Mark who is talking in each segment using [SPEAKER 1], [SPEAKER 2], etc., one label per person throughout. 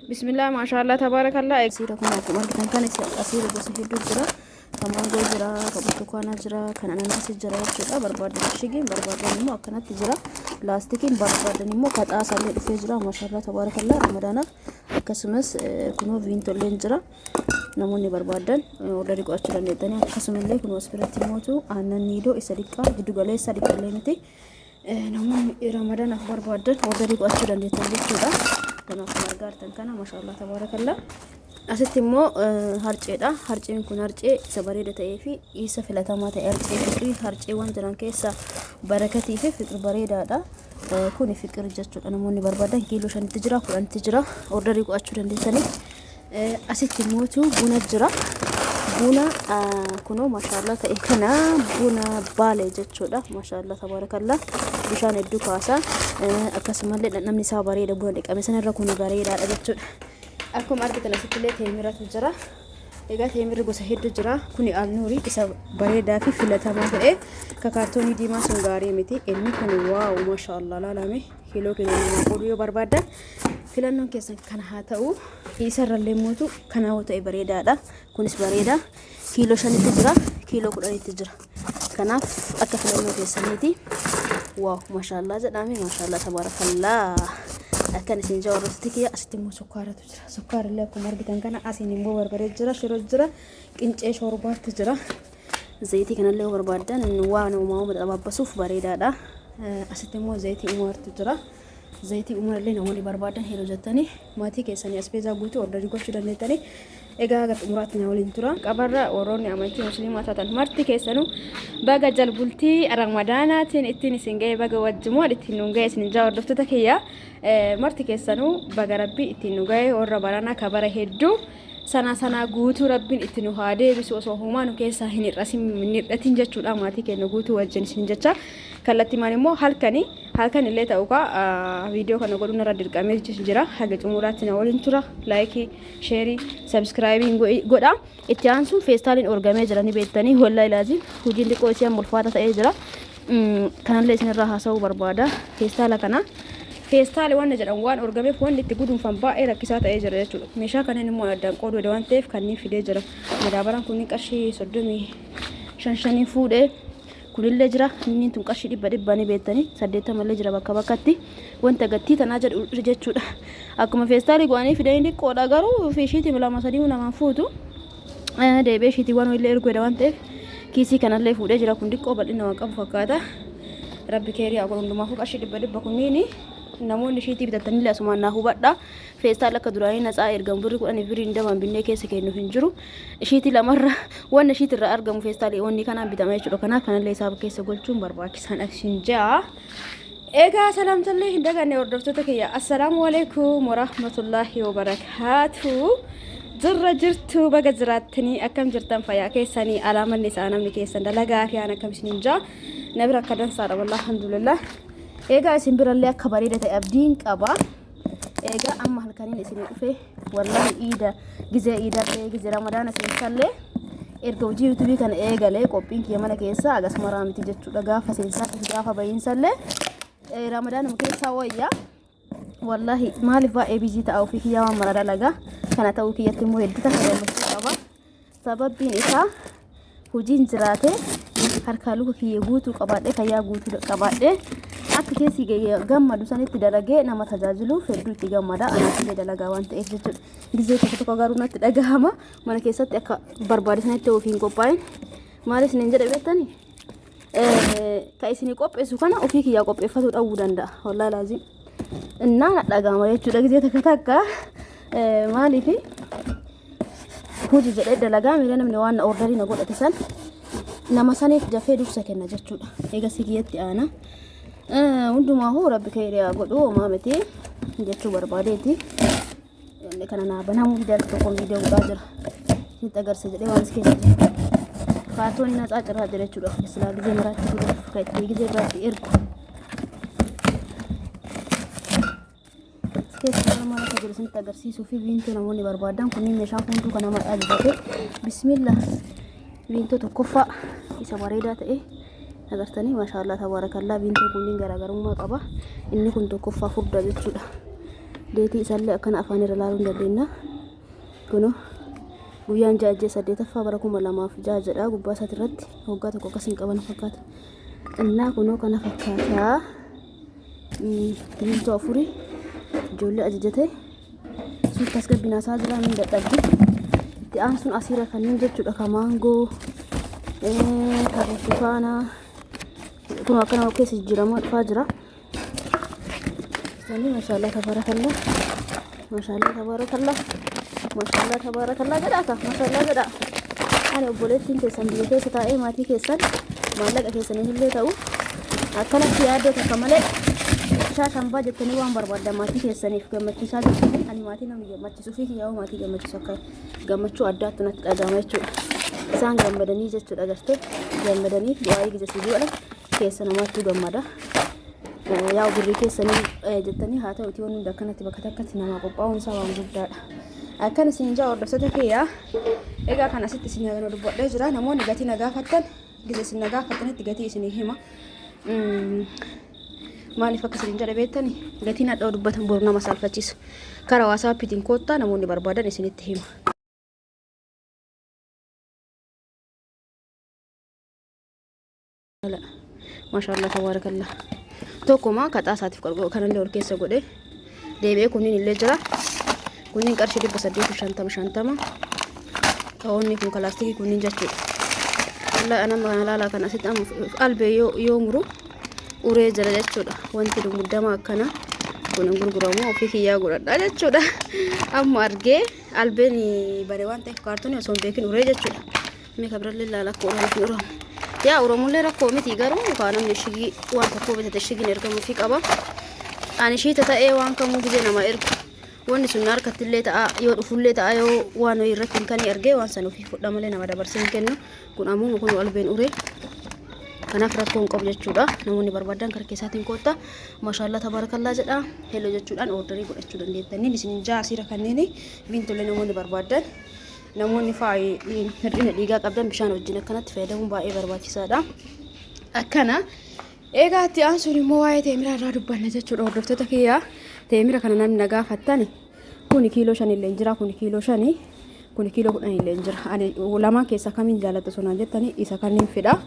[SPEAKER 1] Bismillah maashaallah tabaarakallaa. Asiira kun akkuma argitan kana asiira gosa hedduu jira. Kan maangoo jira, kan burtukaanaa jira, kan ananaasii jira jechuudha. Barbaadan ashigiin barbaadan immoo akkanatti jira. Laastikiin barbaadan immoo kaxaasaallee dhufee jira. Maashaallah tabaarakallaa ramadaanaaf akkasumas kunoo viintolleen jira. Namoonni barbaadan ordarii godhachuu dandeettanii akkasumallee kunoo as biratti mootu aannan niidoo isa diqqaa giddu galeessa diqqallee miti. Namoonni ramadaanaaf barbaadan ordarii godhachuu dandeettan jechuudha. Kanaaf kan argaartan kana maashaallah tabaarakallaa. Asitti immoo harceedha. Harceen kun harcee isa bareeda ta'ee fi isa filatamaa ta'e harcee fiqirii harceewwan jiran keessaa barakatii fi fiqir bareedaadha. Kuni fiqir jechuudha. Namoonni barbaadan kiiloo 5tti jira, 10tti jira. Ordarii godhachuu dandeessanii. Asitti immootu buna jira. Buna kunoo maashaallah ta'e kana buna baalee jechuudha. Maashaallah tabaarakallaa. Bishaan hedduu kaasa. Akkasumallee dhandhamni isaa bareeda buna dhiqame sanarra kuni bareedaadha jechuudha. Akkuma argitan asitti illee teemiratu jira. Egaa teemirri gosa hedduu jira. Kuni alnuurii isa bareedaa fi filatamaa ta'e ka kaartoonii diimaa sun gaarii miti. Inni kun waaw maashaallah laalame kiiloo kiiloo namaa qooduu yoo barbaaddan filannoon keessan kana haa ta'u. Isarrallee mootu kana yoo ta'e bareedaadha. Kunis bareeda. Kiiloo 5tti jira, kiiloo 10tti jira. Kanaaf akka filannoo keessaniiti. Waaw maashaallah jedhame maashaallah tabaarakallaa. Akkan isin jaa hordoftoota kiyya asitti immoo sukkaaratu jira. Sukkaarrillee akkuma argitan kana asiin immoo barbaree jira, shiroo jira, qincee shorbaatu jira. Zayitii kanallee yoo barbaaddan waan uumamu xababbasuuf bareedaadha. Asitti immoo zayitii umaartu jira. Zayitii umarallee namoonni barbaadan yeroo jettanii maatii keessanii asbeezaa guutuu ordarii gochuu dandeettanii. Egaa haga xumuraatti na waliin tura. Qabarra warroonni amantii musliimaa taatan marti keessanuu baga jalbultii ramadaanaatiin ittiin isin ga'e baga wajjumaan ittiin nuun ga'e isin jaa hordoftoota kiyya marti keessanuu baga rabbii ittiin nu ga'e warra baranaa ka bara hedduu sanaa sanaa guutuu rabbiin itti nu haa deebisu osoo homaa nu keessaa hin hir'atin jechuudha maatii keenya guutuu wajjin isin jecha kallattimaan immoo halkanii Halkan illee ta'u kaa viidiyoo kana godhuun irra dirqamee jira. Haga xumuraatti na waliin tura. Laayikii, sheerii, sabskraayibii godha. Itti aansuun feestaaliin orgamee jira ni beektanii. Wallahi laazim hojiin xiqqoo isii amma ulfaata ta'ee jira. Kanallee isinirraa haasa'uu barbaada. Feestaala kana. Feestaali waan jedhamu waan orgameef wanni itti gudunfan baay'ee rakkisaa ta'ee jira jechuudha. Meeshaa kanneen immoo addaan qooduu waan ta'eef kanneen fidee jira. Madaabaraan kunniin qarshii 35 shanii fuudhee. Kunillee jira. Inni tun qarshii dhibba dhibbaa ni beektanii. 80llee jira bakka bakkatti. Wanta gattii tanaa jedhu jechuudha. Akkuma feestaalii go'anii fidanii xiqqoodha garuu fiishiitiin lama sadii namaan fuutu. Deebi'ee shiitiiwwan illee ergu jedha waan ta'eef kiisii kanallee fuudhee jira. Kun xiqqoo bal'ina waan qabu fakkaata. Rabbi keerii haa godhu hundumaafuu qarshii dhibba dhibba kunniini namoonni shiitii bitattanillee asumaan naa hubadha. Feestaala akka duraanii natsaa ergamu birri 10 birri 20 binnee keessa kennu hin jiru. Ishiitii lamarra wanna ishiitii irraa argamu feestaalii wanni kanaan bitama jechuudha. Kanaaf kanallee isaa keessa golchuun barbaachisaan isin ja'a. Egaa salaamtallee hin daganne hordoftoota kiyya. Assalaamu alaikum warahmatullaahi wabarakaatu. Jirra jirtu baga jiraattanii akkam jirtan fayyaa keessanii alaamanni isaa namni keessan dalagaa fi aan akkam isiniin ja'a. Na bira akka dansaadha wallahi alhamdulillah. Egaa isin birallee akka bareeda ta'e abdiin qaba. Egaa amma halkaniin isinii dhufe wallahi iida gizee iidallee gizee ramadaana seensallee erga hojii yuutuubii kana eegalee qophiin kiyya mana keessaa agas maraa miti jechuudha gaafa seensaa gaafa bahiinsallee ramadaanuma keessaa wayya wallahi maaliif baay'ee bizii ta'a ofii kiyyaa waan mara dalagaa kana ta'uu kiyyatti immoo hedduu takka gammachuu qaba Sababbiin isaa hojiin jiraate harkaa luka kiyya guutuu qabaadhee fayyaa guutuu qabaadhee akka keessi gammadu sanitti dalagee nama tajaajiluuf hedduu itti gammada. Anaaf illee dalagaa waan ta'eef jechuudha. Gizee tokko tokko garuu natti dhagahama. Mana keessatti akka barbaade sanitti ofii hin qophaa'in. Maal isiniin jedhe beektanii? Ka isinii qopheessu kana ofii kiyyaa qopheeffatuu dhabuu danda'a. Wallaahi laazim. Innaa na dhagahama jechuudha gizee takka takka. Maaliifi hojii jedhee dalagaa miira namni waan ordarii na godhate san nama saniif dafee dursa kenna jechuudha. Eega si kiyyatti aana. Hundumaafuu rabbi keeyrii haa godhu homaa miti jechuu barbaadeeti. Inni kana naa banamuu dide al tokkoon viidiyoo godhaa jira. Sitti agarsiisa jedhee waan as keessa jiru. Kaartoonii natsaa cirraa jira jechuudha. Silaa gizee maraatti godhuuf kan itti gizee biraatti ergu. Keessa maal maal akka jiru isinitti agarsiisuu fi viintoo namoonni barbaadan kunniin meeshaan hunduu kan nama ajajate. Bismillah. Viintoo tokkoffaa isa bareedaa ta'e agartanii maashaallah tabaarakallaa viintoon kunniin garaagarummaa qaba. Inni kun tokkoffaa furdaa jechuudha. Deetii isaallee akkana afaan irra laaluu hin dandeenya. Kunoo guyyaan 6 ji'a 8ffaa bara 2006 jedha gubbaa isaati irratti waggaa tokko akkas hin qaban fakkaata. Innaa kunoo kana fakkaataa biiltuu afurii ijoollee ajajate sun tasgabbinaa isaa jira min dadhabdi. Itti aansuun asiira kanneen jechuudha ka maangoo ka burtukaanaa kun akkana keessa jijjiiramaa dhufaa jira. Sanii mashallah tabarakallah mashallah tabarakallah mashallah tabarakallah jedhaa ka mashallah jedhaa. Ani obboleettiin keessan biyya keessa taa'ee maatii keessan maallaqa keessaniin illee ta'u akkanatti yaaddoo takka malee shaa shambaa jettanii waan barbaaddan maatii keessaniif gammachiisaa jirtanii ani maatii namni gammachiisuu fi kiyyaa'uu maatii gammachiisu akka gammachuu addaatti natti dhaga'ama jechuudha. Isaan gammadanii jechuudha gartee gammadanii du'aayii gija sii godhan keessa namaattuu gammada. Yaa birrii keessanii jettanii haa ta'uti wanni hunda akkanatti bakka takkatti namaa qophaa'uun isaa waan guddaadha. Akkan isin jaa hordoftoota kiyyaa egaa kan asitti isin yaadannoo dubbadhee jira namoonni gatii na gaafattan gisa isin na gaafattanitti gatii isinii hima. Maaliif akka isin jedhe beektani gatiin hadhaa dubbatan boru nama saalfachiisa. Karaa waasaappiitiin koottaa namoonni barbaadan isinitti hima. Maashaallah tabaarakallah. Tokkuma kaxaa isaatiif qorqoroo kanallee ol keessa godhe deebi'ee kunniin illee jira. Kunniin qarshii 850 50. Kawoonni kun kalaastikii kunniin jechuudha. Wallahi anama kana laalaa kan asitti amma albee yoo muru uree jira jechuudha. Wanti muddama akkana kun hin gurguramu ofii kiyyaa godhadha jechuudha. Amma argee albeen bare waan ta'eef kaartoonii osoo hin beekin uree jechuudha. Mee ka birallee ilaala akka uramuuf hin uramu. Yaa uramullee rakkoo miti garuu kaa namni shigii waan tokkoo bitate shigiin ergamuufii qaba. Ani shiita ta'ee waan kamuu gizee nama ergu. Wanni sun na harkattillee ta'a yoo dhufullee ta'a yoo waan wayii irratti hin kanii argee waan san ofii fudha malee nama dabarsee hin kennu. Kun ammoo kun albeen uree. Kanaaf rakkoo hin qabu jechuudha. Namoonni barbaadan karaa keessaatiin koottaa. Maashaallaa tabaarakallaa jedha. Hello jechuudhaan orderii godhachuu dandeettanii. Isin ja'a asiira kanneen biintollee namoonni barbaadan. Namoonni hir'ina dhiigaa qabdan bishaan wajjin akkanatti fayyadamuun baay'ee barbaachisaadha. Akkana. Egaa itti aansuun immoo waa'ee teemiraa irraa dubbanna jechuudha hordoftoota kiyyaa. Teemira kana namni na gaafattani. Kuni kiiloo 5 illee jira, kuni kiiloo 5, kuni kiiloo 10 illee jira. Ani lamaan keessaa kamiin jaalattu sonaan jettani isa kanneen fedha.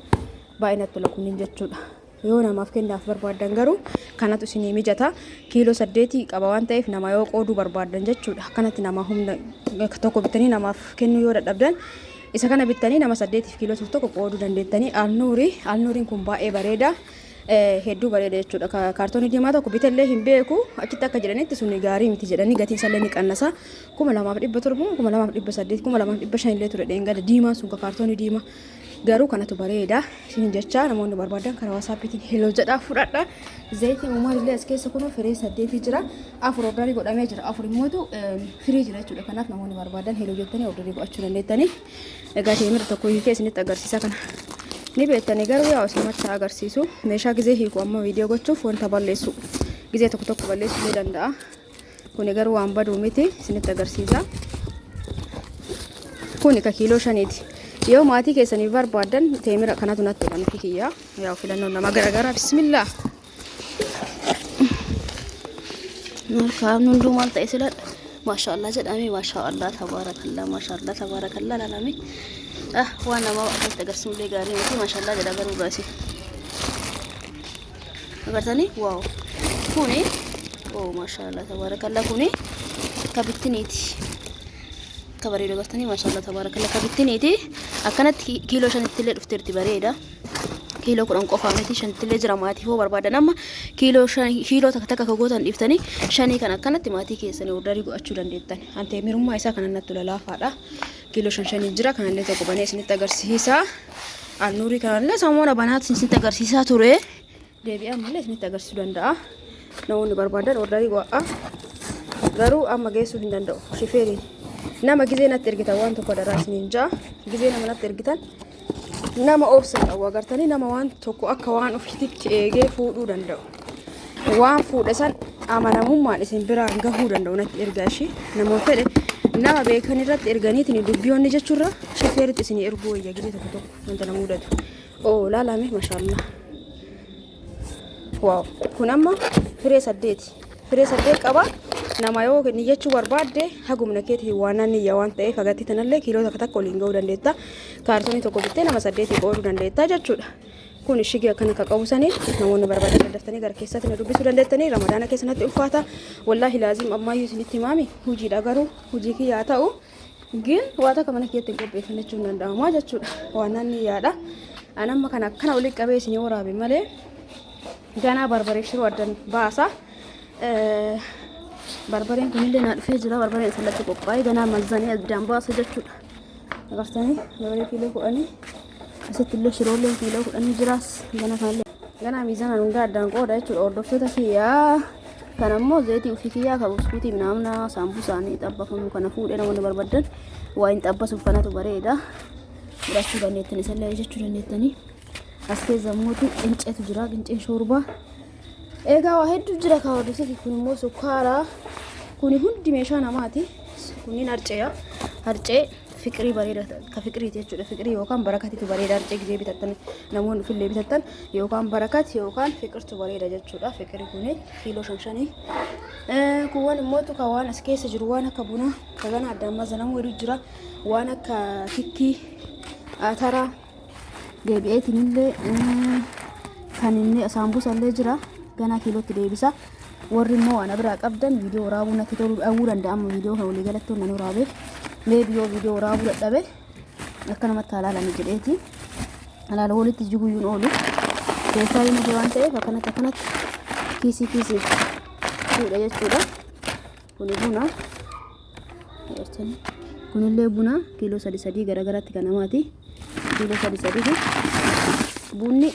[SPEAKER 1] Baay'ee natti tola kunniin jechuudha. Yoo namaaf kennaaf barbaaddan garuu kanatu isinii mijata. Kiiloo 8 qaba waan ta'eef nama yoo qooduu barbaaddan jechuudha. Akkanatti nama humna tokko bittanii namaaf kennuu yoo dadhabdan isa kana bittanii nama 8f kiiloo tokko tokko qooduu dandeettanii. Alnuurii alnuuriin kun baay'ee bareeda. Hedduu bareeda jechuudha. Kaartoonii diimaa tokko bitellee hin beeku. Achitti akka jedhanitti suni gaarii miti jedhanii gatiin isallee ni qannasa. 2700, 2800, 2500 illee ture dheengada diimaan sun kaartoonii diimaa. Garuu kanatu bareeda isin jecha namoonni barbaadan karaa waasaappiitiin hello jedhaa fudhadha. Zayitiin uumaan illee as keessa kunoo firee 8 jira. 4 ordarii godhamee jira. 4 immootu firii jira jechuudha. Kanaaf namoonni barbaadan hello jettanii ordarii godhachuu dandeettanii. Egaa teemira tokko hiikee isinitti agarsiisa kana. Ni beektanii garuu yaa isinumatti haa agarsiisu. Meeshaa gizee hiiku amma viidiyoo gochuuf wanta balleessu gizee tokko tokko balleessuu ni danda'a. Kuni garuu waan baduu miti isinitti agarsiisa. Kuni ka kiiloo 5ti. Yoo maatii keessaniif barbaaddan teemira kanatu natti tola nuti kiyya. Yaa filannoon nama garagaraa bismillah. Harkaan hunduu maal ta'e siladha. Maashaallah jedhame maashaallah tabaarakallaa maashaallah tabaarakallaa laalame. Ah waan nama akkasitti agarsiisullee gaarii miti maashaallah jedha garuu gaasii. Agartanii waaw kuni oo maashaallah tabaarakallaa kuni kabittiniiti. Akka bareedu agartanii maashaallah tabaarakallaa kabittiniiti. Akkanatti kiiloo 5tti illee dhufteerti bareeda. Kiiloo 10 qofaa miti 5tti illee jira maatii hoo barbaadan amma kiiloo 5 kiiloo takka takka ka gootan dhiiftanii 5 kan akkanatti maatii keessanii ordarii godhachuu dandeettan. Antee mirummaa isaa kanan natti lalaafaadha. Kiiloo 5 5 jira kanallee tokko banee isinitti agarsiisa. Alnuurii kanallee samoona banaatti isinitti agarsiisaa ture. Deebi'ee ammallee isinitti agarsiisuu danda'a. Namoonni barbaadan ordarii godhaa. Garuu amma geessuu hin danda'u. Shifeeriin nama gizee natti ergitan waan tokko daraa isiniin ja'a. Gizee nama natti ergitan nama obsa qabu agartanii nama waan tokko akka waan ofiitti eegee fuudhuu danda'u. Waan fuudhe san amanamummaan isin biraan gahuu danda'u natti ergaa ishii. Namoota fedhe nama beekan irratti erganiitiin dubbiyoonni jechuurra shifeeritti isinii erguu wayya gizee tokko tokko wanta nama mudatu. Oo laalame mashallah. Waaw kun amma firee 8. Firee 8 qaba. Nama yoo niyyachuu barbaadde hagumna keetii waan niyya waan ta'eef hagatti tanallee kiiloo takka takka waliin ga'uu dandeetta. Kaartoonii tokko bittee nama saddeetii qooduu dandeetta jechuudha. Kun ishigii akkana akka qabu sanii namoonni barbaadan daddaftanii gara keessatti na dubbisuu dandeettanii. Ramadaana keessanatti ulfaata. Wallaahi laazim ammaayyuu isinitti himaami, hojiidha garuu hojii kiyyaa ta'u gin waa takka mana kiyyatti hin qopheeffanne jechuun danda'ama jechuudha. Waan nan niyyaadha. An amma kana akkana walitti qabee isinii waraabe malee ganaa barbaree shiroo addan baasa. Barbareen kunillee naa dhufee jira. Barbareen asirratti qophaa'ee ganaa mazzanee addaan baasa jechuudha. Agartanii, barbaree kiiloo 10, asitti illee shiroolleen kiiloo 10 jiraas. Gana kanallee ganaa miizanaan hundaa addaan qooda jechuudha, hordoftoota kiyyaa. Kan ammoo zayitii ofii kiyyaa kan buskuutii minaamna saambusaanii xabbafamu kana fuudhee namoonni barbaadan waa hin xabbasuuf kanatu bareeda. Fudhachuu dandeettan, isallee jechuu dandeettanii. As keessa mootu qinceetu jira, qinceen shoorbaa. Egaa waa hedduu jira kan hordoftoota. Kun immoo sukkaara. Kuni hundi meeshaa namaati. Kunniin harceeya. Harcee Fiqirii bareeda ka Fiqiriiti jechuudha. Fiqirii yookaan Barakatitu bareeda. Harcee gizee bitattan, namoonni ofillee bitattan, yookaan Barakat yookaan Fiqirtu bareeda jechuudha. Fiqiri kuni kiiloo shan shanii. Kuuwwan immoo ka waan as keessa jiru waan akka bunaa ka gana addaan mazanamuu hedduu jira. Waan akka kikkii ataraa deebi'eetiin illee kan inni saambusa illee jira, ganaa kiilootti deebisa. Warri immoo ana biraa qabdan viidiyoo waraabuu natti toluu dhabuu danda'a. Amma viidiyoo kan walii galatti nan waraabe, mee biyoo viidiyoo waraabuu dadhabe akkanumatti halaalani jedheeti. Halaala walitti jiguyyuun oolu keessaa inni waan ta'eef akkanatti akkanatti kiisii kiisii fuudha jechuudha. Kuni buna. Kunillee buna kiiloo sadi sadii garagaratti kan namaati. Kiiloo sadi sadiiti. Bunni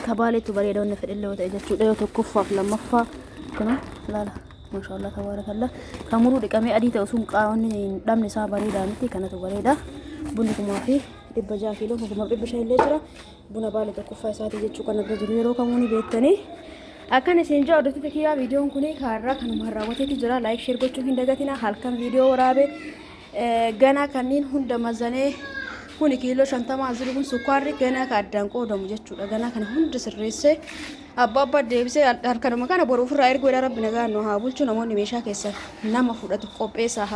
[SPEAKER 1] kabaaleetu bareeda wanna fedhellee yoo ta'e jechuudha. Yoo tokkoffaaf lammaffaa kana laala. Maashaallah, tabaarakallah. Kan muruu dhiqamee adii ta'u sun qaamni hin dhabne isaa bareedaa miti, kanatu bareeda. Bunni 1600, kiiloo 1500 illee jira. Buna Baale tokkoffaa isaati jechuu kan irra jiru yeroo kamuu ni beektanii. Akkan isin jaa, hordoftoota kiyyaa, viidiyoon kun kaarraa kanumaan raawwateetu jira. Like, share gochuu hin dagatina. Halkan viidiyoo waraabe ganaa kanneen hunda mazanee, kuni kiiloo 50 jiru, kun sukkaarri ganaa ka addaan qoodamu jechuudha. Ganaa kana hunda sirreessee abbaa abbaa deebisee harkanuma kana boru ofirraa erguudha. Rabbi nagaa nu haa bulchu. Namoonni meeshaa keessa nama fudhatu qopheessaa haa.